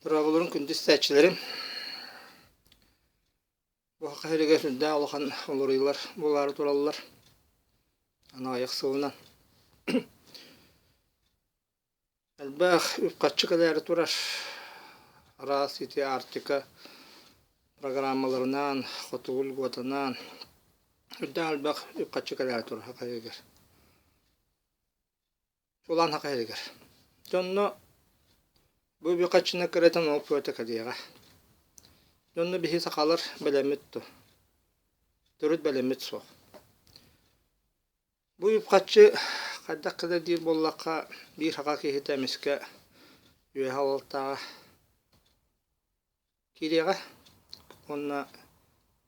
Дорооболорун күндү истээччилэрим! Бу саха сиригэр сүрдээх улахан уларыйыылар буолаары тураллар. Аны аҕыйах сылынан. Элбэх үп-харчы кэлээри турар. Араас ити Арктика программаларынан, хотугу льготанан сүрдээх элбэх үп-харчы кэлээри турар саха сиригэр. Чуолаан саха сиригэр. Дьонно бу үбү-харчыны кыратын ол пуота кэлиэҕэ. Дьонно биһи сахалар бэлэммит дуо? Төрүт бэлэммит суох. Бу үп-харчы хайдах кэлэр диир буоллахха, биир саха киһитэ эмискэ үөһэ ололтааҕа киириэҕэ уонна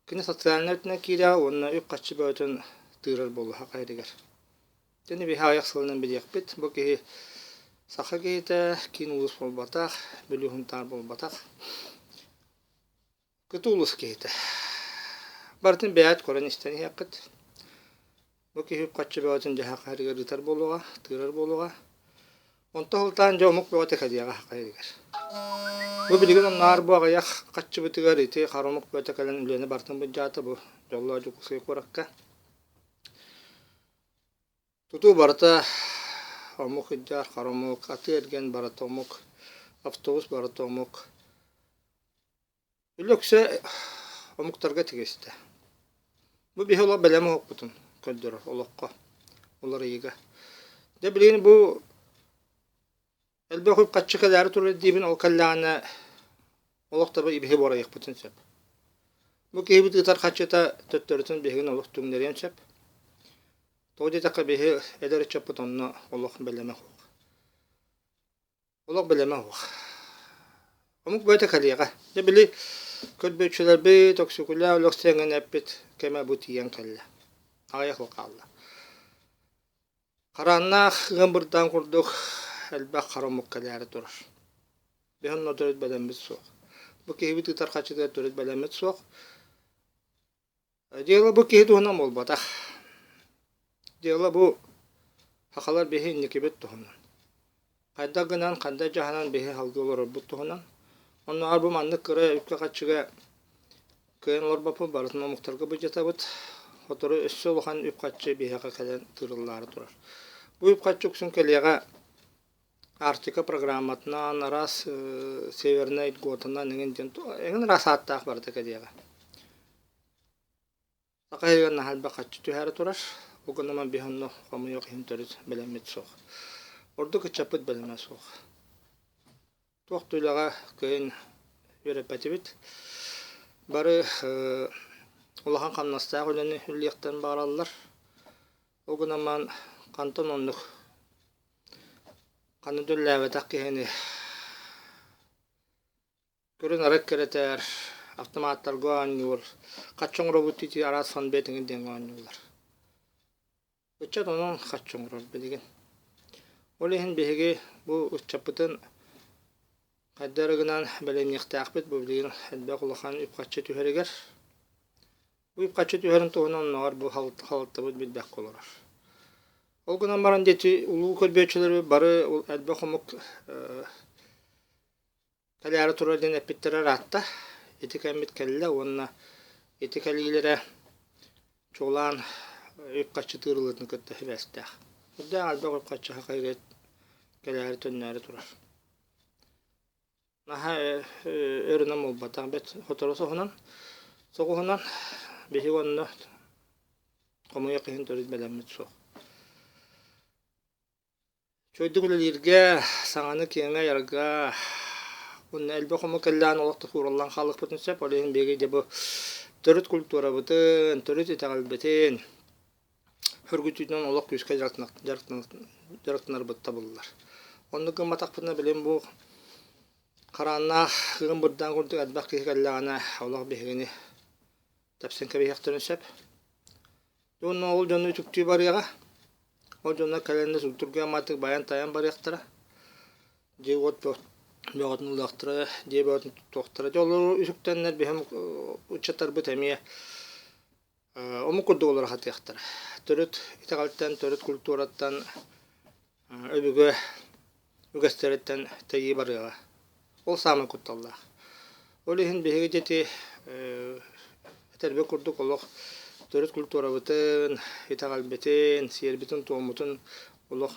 кини социальнай өттүнэн киириэҕэ уонна үп-харчы бөҕөтүн тыырар буолуо саха сиригэр. Итини биһи аҕыйах сылынан билиэхпит. Бу киһи саха киһитэ, киин улуус буолбатах, Бүлүү Сунтаар буолбатах. Кытыы улуус киһитэ. Барытын бэйэҕит көрөн-истэн иһиэххит. Бу киһи үп-харчы бөҕөтүн дьаһаах хаһарыгар ыытар буолуоҕа, тыырар буолуоҕа. Онтон сылтаан дьэ омук бөҕөтө кэлиэҕэ хайыгар. Бу билигин оннооҕор бу аҕыйах харчыбытыгар ити хара омук бөҕөтө кэлэн үлэни барытын былдьаата бу дьоллоох Дьокуускай куоракка. Тутуу барыта омук ыйдаар хара омук, атыы-эргиэн барыта омук, автобус барыта омук. Өлөксө омуктарга тигистэ. Бу биһи олох бэлэм оһохпутун көрдөрөр олоххо, уларыйыыга. Дьэ билигин бу элбэх үп-харчы кэлээри турар диибин, ол кэллэҕинэ олох да биһи буорайыахпытын сөп. Бу киһибит ыытар харчыта төттөрүтүн биһигини олох түҥнэриэн сөп. Тоҕо диэтэххэ биһи эдэр ыччаппыт онно олох бэлэмэ суох. Олох бэлэмэ суох. Омук бөҕөтө кэлиэҕэ. Дьэ били көрбүөччүлэрбит, Өксөкүлээх Өлөксөй эҥин эппит кэмэ бу тиийэн кэллэ. Аҕыйах сыл хаалла. Харааннаах ыам бырдаан курдук элбэх хара омук кэлээри турар. Биһи онно төрүт бэлэммит суох. Бу киһибит ыытар харчытыгар төрүт бэлэммит суох. Дьыала бу киһи туһунан буолбатах. Дьыала бу сахалар биһи инникибит туһунан. Хайдах гынан, хайдах дьаһанан биһи салгыы олорорбут туһунан. Оннооҕор бу маннык кыра үпкэ-харчыга кыайан олорбоппут, барытын омуктарга былдьатабыт. Сотору өссө улахан үп-харчы биһиэхэ кэлэн тыырыллаары турар. Бу үп-харчы үксүн кэлиэҕэ Арктика программатынан, араас Севернай Готанан эҥин диэн эҥин араас ааттаах барыта кэлиэҕэ. Саха сиригэр наһаа элбэх харчы түһээри турар. Ол гынан биһи онно хомуйуох иһин төрүт бэлэммит суох. Ордук ыччаппыт бэлэмэ суох. Туох да үлэҕэ кыайан үөрэппэтибит. Бары улахан хамнастаах үлэни үлэлиэхтэрин баҕараллар. Ол гынан баран хантан оннук ханна да үлэлээбэтэх киһини көрүн арыт кэрэтэр, автоматтарга оонньуур, хаччы оҥоробут ити араас фонбет эҥин диэҥҥэ оонньууллар. Ыччат онон хаччы оҥорор билигин. Ол иһин биһиги бу ыччаппытын хайдах эрэ гынан бэлэмниэхтээхпит бу билигин элбэх улахан үп-харчы түһэригэр. Бу үп-харчы түһэрин туһунан оннооҕор бу халалтабыт билбэккэ олорор. Ол гынан баран диэти улуу көрбүөччүлэри бары элбэх омук Кэлээри турар диэн эппиттэрэ ыраатта. Ити кэммит кэллэ уонна ити кэлиилэрэ чуолаан үп-харчы тыырыллыытын кытта сибээстээх. Үрдээх элбэх үп-харчы хахайга кэлээри төннөөрү турар. Наһаа өрүнэн буолбатах, бэрт сотору соҕуһунан соҕуһунан биһиги онно хомуйуох иһин төрүт бэлэммит суох. Үчүгэйдик үлэлииргэ, саҥаны киэҥэ айарга уонна элбэх омук кэллэҕинэ олох да суураллан хаалыахпытын сөп. Ол иһин биһиги дьэ бу төрүт культурабытын, төрүт итэҕэлбитин сөргүтүүтүнэн олох күүскэ дьарыктанарбыт табыллар. Оннук гымматахпытына билигин бу харааннаах ыам бырдаан курдук элбэх киһи кэллэҕинэ олох биһигини тэпсэн кэбиһиэхтэрин сөп. Уонна ол дьону үтүктүү барыаҕа. Ол дьоннор кэлэннэр түргэн байан-тайан барыахтара. Дьиэ-уот бөҕөтүн ылыахтара, дьиэ бөҕөтүн туттуохтара. Дьэ олору үтүктэннэр биһи ыччаттарбыт эмиэ омук курдук олоро сатыахтара. Төрүт итэҕэлтэн, төрүт культураттан, өбүгэ үгэстэриттэн тэйии барыаҕа. Ол саамай кутталлаах. Ол иһин биһиги дьэти этэрбэ курдук олох төрүт культурабытын, итэҕэлбитин, сиэрбитин-туоммутун олох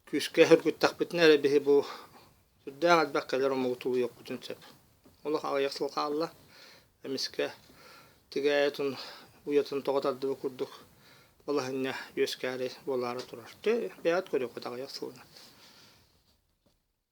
күүскэ өргүттэхпитинэ эрэ биһи бу сүрдээх элбэх кэлэр омугу тулуйуохпутун сөп. Олох аҕыйах сыл хаалла. Эмискэ тигээйитин уйатын тоҕо тардыбыт курдук балаһынньа үөскээри буолаары турар. Бэйэҕит көрүөххүт аҕыйах сылынан.